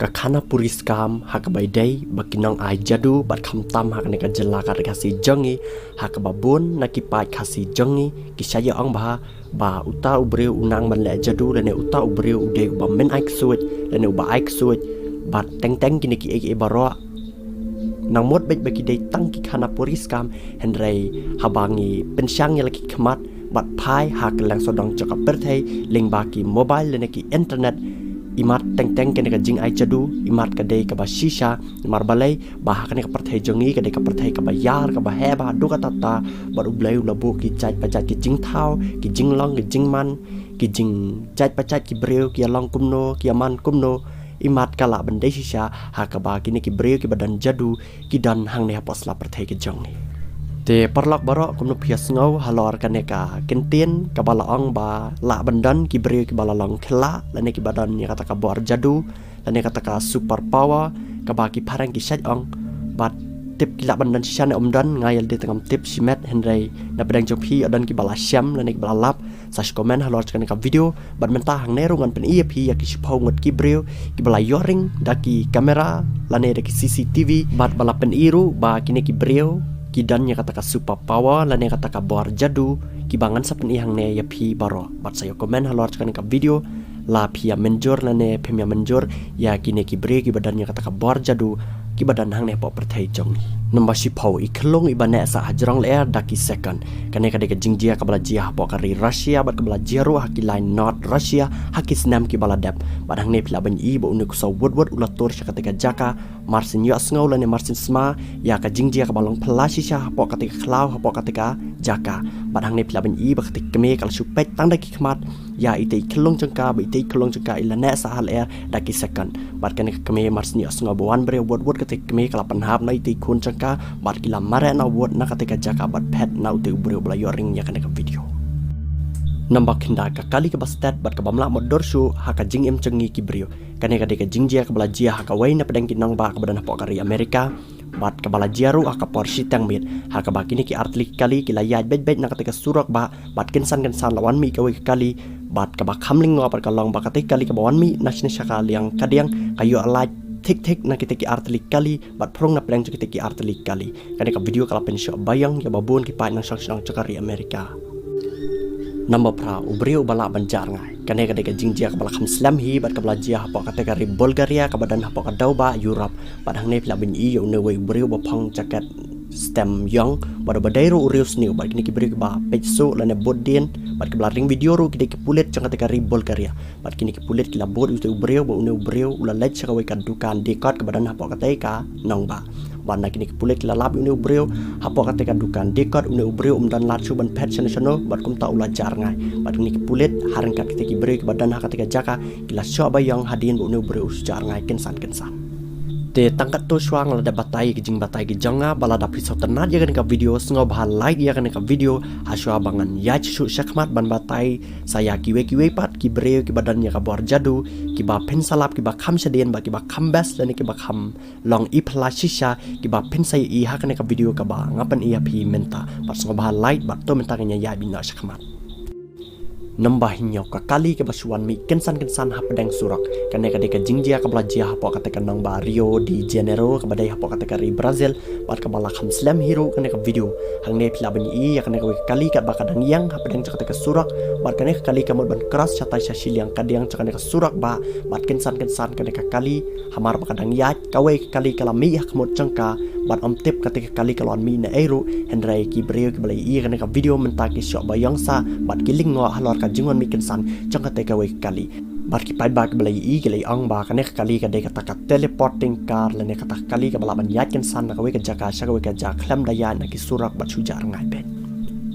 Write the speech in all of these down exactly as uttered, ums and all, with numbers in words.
Ka Khanapuri scam ha kaba ïadei bad ki nong ai jadu bad khamtam ha kane ka jylla ka Ri Khasi jong ngi, ha kaba bun na ki paid Khasi jong ngi ki shait ïa ong bha ba uta u briew u nang ban leh jadu lane uta u briew u dei uba men ai ksuid lane uba ai ksuid. Bad teng teng kine kiei kiei baroh nang mut beit ba ki dei tang ki Khanapuri scam, hynrei haba ngi pynshang ïa la ki khmat bad phai ha kylleng sawdong jong ka pyrthei lyngba ki mobile lane ki internet, imat teng teng kane ka jingai jadu, imat ka dei kaba shisha. Namar balei? Ba ha kane ka pyrthei jong ngi ka dei ka pyrthei kaba ïar, kaba heh bha haduh katta katta. Bad U Blei u la buh ki jait pa jait ki jingthaw, ki jinglong, ki jingman, ki jingjait pa jait ki briew ki ïa long kumno, ki ïa man kumno. Imat ka lah ban dei shisha ha kaba kine ki briew kiba don jadu ki don hangne hapoh sla pyrthei ka jong ngi. Te paralok baroh, kumno phi ïa sngew halor kane ka kyntien kaba la ong ba lah ban don ki briew kiba la long khyllah lane kiba don ïa kata ka bor jadu lane kata ka super power kaba ki phareng ki shait ong? Bad tip ki lah ban don shisha ne ym don, nga ïa lade te ngam tip shimet, hynrei na pdeng jong phi ïa don kiba la shem lane kiba la lap, sa shu comment halor jong kane ka video. Bad mynta hangne ruh ngan pyni ïa phi ïa ki shiphew ngut ki briew kiba la ïoh ring da ki kamera lane da ki C C T V, bad ba la pyni ruh ba kine ki briew ki don ïa kata ka super power lane kata ka bor jadu, kiba ngan sa pyni hangne ïa phi baroh. Bad sa ïa comment halor jong kane ka video la phi ïa mynjur lane phim ïa mynjur ïa kine ki briew kiba don ïa kata ka bor jadu kiba don hangne hapoh pyrthei jong ngi. Number shiphew, i khyllung iba neh sah hajrong lyer da ki second. Kane ka dei ka jingjia kaba la jia hapoh ka ri Russia bad kaba la jia ruh ha ki line North Russia ha ki snem kiba la dep. Bad hangne phi lah ban i ba une u ksew wut wut u la tur sha kata ka jaka. Mar syn ïohsngew lane mar syn sma ïa ka jingjia kaba long phylla shisha hapoh kata ka khlaw, hapoh kata ka jaka. Bad hangne phi lah ban i ba kata ka kmie ka la shu peit tang da ki khmat ïa ita i khyllung jong ka, ba ita i khyllung jong ka i la neh sah ha lyer da ki second. Bad kane ka kmie mar syn ïohsngew ba wan briew wut wut, kata ka kmie ka la pynhap na ita i khun jong ka bad ki la mareh na wut na kata ka jaka bad phet na uta u briew ba la ïoh ring ïa kane ka video. Number khyndai, ka kali kaba stet bad kaba mlak mutdur shuh ha ka jingim jong ngi ki briew. Kane ka dei ka jingjia kaba la jia ha kawei na pdeng ki nongbah kaba don hapoh ka ri America bad kaba la jia ruh ha ka por shiteng miet, ha kaba kine ki artylli ki kali ki la ïaid beit beit na kata ka surok bah, bad kynsan kynsan la wan mih kawei ka kali bad kaba kham lyngngoh bad ka long ba kata ka kali kaba wan mih na shane sha ka liang kadiang ka ïoh lait thik thik na kita ki artylli ki kali bad phrung na pdeng jong kita ki artylli ki kali. Kane ka video ka la pynshoh baïong ïa ba bun ki paid nongshong shnong jong ka ri America. Number phra, u briew uba lah ban jah rngai. Kane ka dei ka jingjia kaba la kham slem hi bad kaba la jia hapoh kata ka ri Bulgaria kaba don hapoh ka dewbah Europe. Bad hangne phi lah ban i ïa une uwei u briew uba phong jaket stem ïong bad uba dei ruh u riewsniew, bad kine ki briew kiba peit shuh lane bud dien bad kiba la ring video ruh ki dei ki pulit jong kata ka ri Bulgaria. Bad kine ki pulit ki la bud ïa uta u briew ba une u briew u la leit sha kawei ka dukan diengkot kaba don hapoh kata ka nongbah. Bad na kine ki pulit ki la lap ïa une u briew hapoh kata ka dukan diengkot, une u briew um don lad shuh ban phet shano shano bad kumta u la jah rngai. Bad kine ki pulit ha ryngkat kita ki briew kiba don ha kata ka jaka ki la shoh baïong hadien ba une u briew u shu jah rngai kynsan kynsan. Te tang katto shuwa nga la dep batai ïa ki jingbatai ki jong nga, ba lada phi sngewtynnat ïa kane ka video, sngewbha like ïa kane ka video ha shuwa ba ngan ïaid shuh shakhmat ban batai sa ïa kiwei kiwei pat ki briew kiba don ïa ka bor jadu, kiba phin sa lap, kiba kham shadien bad kiba kham best lane kiba kham long i phylla shisha, kiba phin sa ïohi ha kane ka video kaba nga pyni ïa phi mynta. Bad sngewbha like bad to mynta ngin ïa ïaid beit noh shakhmat. Number hynñiew, ka kali kaba shu wan mih kynsan kynsan hapdeng surok. Kane ka dei ka jingjia kaba la jia hapoh kata ka nongbah Rio de Janeiro kaba dei hapoh kata ka ri Brazil, bad kaba la kham slem hi ruh kane ka video. Hangne phi lah ban ïohi ïa kane kawei ka kali katba ka dang ïeng hapdeng jong kata ka surok, bad kane ka kali ka mut ban cross shatai sha shiliang kadiang jong kane ka surok bah, bad kynsan kynsan kane ka kali hamar ba ka dang ïaid, kawei ka kali ka la mih ha khmut jong ka, bad ym tip kata ka kali ka la wan mih naei ruh, hynrei ki briew kiba la ïohi ïa kane ka video mynta ki shoh baïong sah bad ki lyngngoh halor ka jingwan mih kynsan jong kata kawei ka kali. Bad ki paidbah kiba la ïohi ki la ong ba kane ka kali ka dei kata ka teleporting car lane kata ka kali kaba lah ban ïaid kynsan na kawei ka jaka sha kawei ka jaka khlem da ïaid na ki surok bad shu jah rngai beit.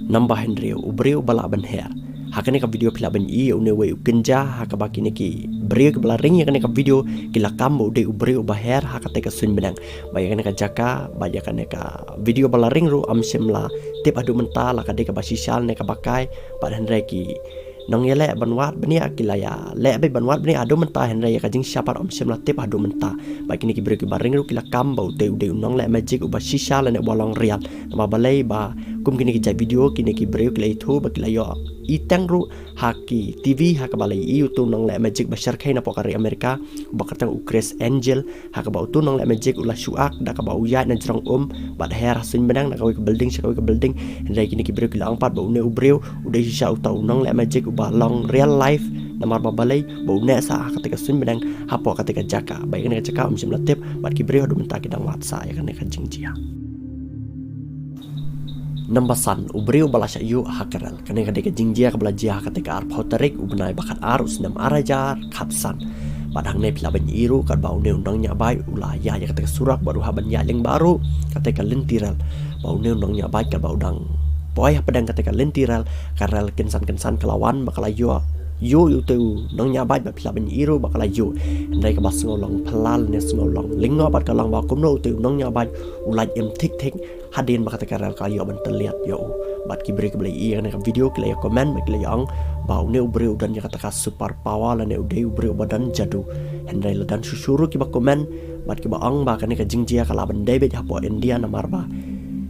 Number hynriew, u briew uba lah ban her. Ha kane ka video phi lah ban ïohi ïa une uwei u kynja, ha kaba kine ki briew kiba la ring ïa kane ka video ki la kam ba u dei u briew uba her ha kata ka suiñ bneng. Bad ïa kane ka jaka bad ïa kane ka video ba la ring ruh ym shym la tip haduh mynta la ka dei kaba shisha ne kaba kai, bad hynrei ki nongïaleh ban wad bniah ki la ïaleh beit ban wad bniah haduh mynta, hynrei ïa ka jingshisha pat ym shym la tip haduh mynta. Bad kine ki briew kiba ring ruh ki la kam ba utei u dei u nongleh magic uba shisha lane uba long real. Namar balei? Ba Kum kine ki jait video, kine ki briew ki la ïathuh ba ki la ïoh i teng ruh ha ki T V, ha kaba la ïohi utu u nongleh magic ba shyrkhei napoh ka ri America, ba kyrteng u Criss Angel, ha kaba utu u nongleh magic u la shu ak da kaba u ïaid na jrong um bad her ha suiñ bneng na kawei ka building sha kawei ka building. Hynrei kine ki briew ki la ong pat ba une u briew u dei shisha uta u nongleh magic uba long real life, namar ba balei ba u neh sah ha katei ka suiñ bneng hapoh katei ka jaka. Ba ïa kane ka jaka ym shym la tip bad ki briew haduh mynta ki dang wad sah ïa kane ka jingjia. Namba san, u briew ba la shah ïuh ha ka rel. Kane ka dei ka jingjia kaba la jia ha katei ka arphew tarik u bnai ba khatar u snem ar hajar khatsan. Bad hangne phi lah ban ïohi ruh katba une u nongñiah bike u la ïaid ïa katei ka surok bad u hap ban ïaid lyngba ruh katei ka lynti rel. Ba une u nongñiah bike katba u dang poi hapdeng katei ka lynti rel, ka rel kynsan kynsan ka la wan ba ka la ïoh ïuh ïa utei u nongñiah bike ba phi lah ban ïohi ruh ba ka la ïuh. Hynrei kaba sngew long phylla lane sngew long lyngngoh bad ka long ba kumno utei u nongñiah bike u lait im thik thik hadien ba katei ka rel ka la ïoh ban tylliat ïa u. Bad ki briew kiba la ïohi ïa kane ka video ki la ïa comment bad ki la ïa ong ba une u briew u don ïa kata ka super power lane u dei u briew uba don jadu. Hynrei la don shuh shuh ruh kiba comment bad kiba ong ba kane ka jingjia ka lah ban dei beit hapoh India namar ba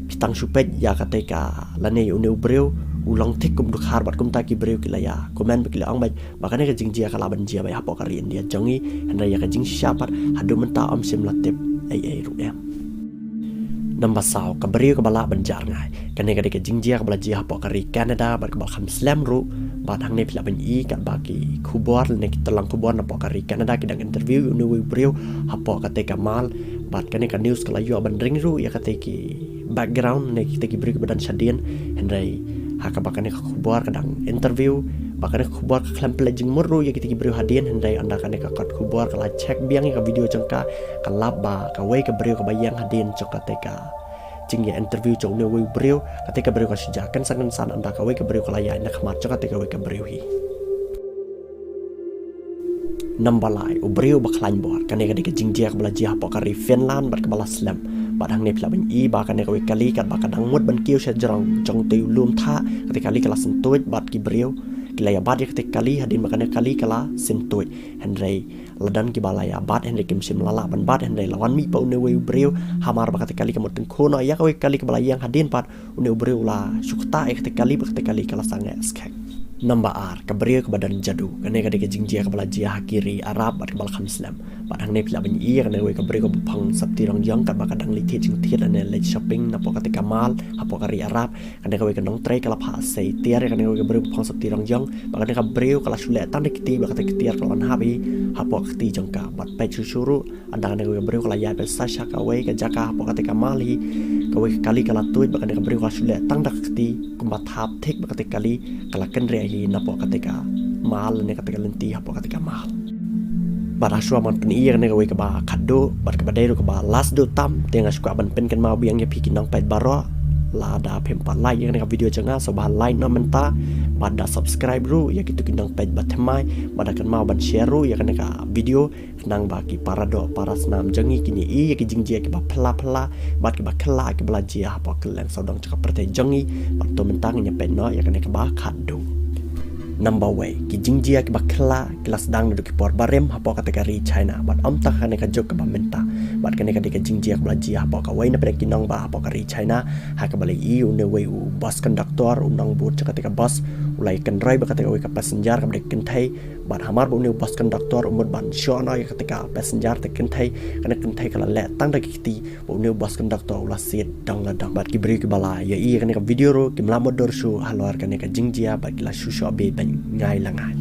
phi tang shu peit ïa katei ka lane ïa une u briew u long thik kum dkhar bad kumta ki briew ki la ïa comment bad ki la ong bad ba kane ka jingjia ka lah ban jia beit hapoh ka ri India jong ngi, hynrei ïa ka jingshisha pat haduh mynta ym shym la tip ei ei ruh em. Namba saw, ka briew kaba lah ban jar ngai. Kane ka dei ka jingjia kaba la jia hapoh ka ri Canada bad kaba la kham slem ruh. Bad hangne phi lah ban ïohi katba ki khubor lane ki tlang khubor napoh ka ri Canada ki dang interview ïa une uwei u briew hapoh katei ka mall. Bad kane ka news ka la ïoh ban ring ruh ïa katei ki background ne kita ki briew kiba don shadien. Hynrei ha kaba kane ka khubor ka dang interview, ba kane ka khubor ka khlem pynleit jingmut ruh ïa kita ki briew hadien, hynrei ynda kane ka kot khubor ka la check biang ïa ka video jong ka, ka lap ba kawei ka briew kaba ïeng hadien jong katei ka jingïa interview jong une uwei u briew, katei ka briew ka shu jia kynsan kynsan ynda kawei ka briew ka la ïaid na khmat jong katei kawei ka briew hi. Namba lai, u briew ba khlaiñ bor. Kane ka dei ka jingjia kaba la jia hapoh ka ri Finland bad kaba la slem. Bad hangne phi lah ban ïohi ba kane kawei ka kali katba ka dang mut ban kiew sha jrong jong utei u lum thah, katei ka kali ka la syntuid bad ki briew ki la ïa bat ïa katei ka kali hadien ba kane ka kali ka la syntuid. Hynrei la don kiba la ïa bat hynrei kim shym la lah ban bat, hynrei la wan mih pat une uwei u briew hamar ba katei ka kali ka mut tyngkhuh noh ïa kawei ka kali kaba la ïeng hadien pat. Une u briew u la shu ktah ïa katei ka kali bad katei ka kali ka la sangeh skhem. Namba ar, ka briew kaba don jadu. Kane ka dei ka jingjia kaba la jia ha ki ri Arab bad kaba la kham slem. Bad hangne phi lah ban ïohi ïa kane kawei ka briew kaba phong sopti rong ïong katba ka dang leit thied jingthied lane leit shopping napoh katei ka mall hapoh ka ri Arab. Kane kawei ka nongtrei ka la phah sei tiar ïa kane kawei ka briew ba phong sopti rong ïong. Bad kane ka briew ka la shu leh tang da ka kti bad katei ka tiar ka la wan hap hi hapoh ka kti jong ka. Bad peit shuh shuh ruh ynda kane kawei ka briew ka la ïaid beit sa sha kawei ka jaka hapoh katei ka mall hi, kawei ka kali ka la tuid bad kane ka briew ka la shu leh tang da ka kti kumba thap thik bad katei ka kali ka la kynriah hi napoh katei ka mall ne katei ka lynti hapoh katei ka mall. Bad ha shuwa ban pyni ïa kane kawei kaba khatduh bad kaba dei ruh kaba last duh tam, te nga shu kwah ban pynkynmaw biang ïa phi ki nongpeit baroh, lada phim pat like ïa kane ka video jong nga sngewbha like noh mynta bad da subscribe ruh ïa kito ki nongpeit ba thymmai bad da kynmaw ban share ruh ïa kane ka video khnang ba ki para doh para snam jong ngi kin ïohi ïa ki jingjia kiba phylla phylla bad kiba khlaiñ kiba la jia hapoh kylleng sawdong jong ka pyrthei jong ngi. Bad to mynta ngin ïa peit noh ïa kane kaba khatduh. Namba wei, ki jingjia kiba khlaiñ ki la sdang naduh ki por barim hapoh katei ka ri China bad ym tang kane ka juk kaba mynta. Bad kane ka dei ka jingjia kaba la jia hapoh kawei na pdeng ki nongbah hapoh ka ri China, ha kaba la ïohi une uwei u bus conductor, u nongbud jong katei ka bus, u la ïakynroi bad katei kawei ka passenger kaba dei ka kynthei. Bad hamar ba une u bus conductor u mut ban shoh noh ïa katei ka passenger te kynthei, kane kynthei ka la leh tang da ki kti, ba une u bus conductor u la siat dong la dong. Bad ki briew kiba la ïohi ïa kane ka video ruh kim lah mutdur shuh halor kane ka jingjia bad ki la shu shoh beit ban ngai la ngai.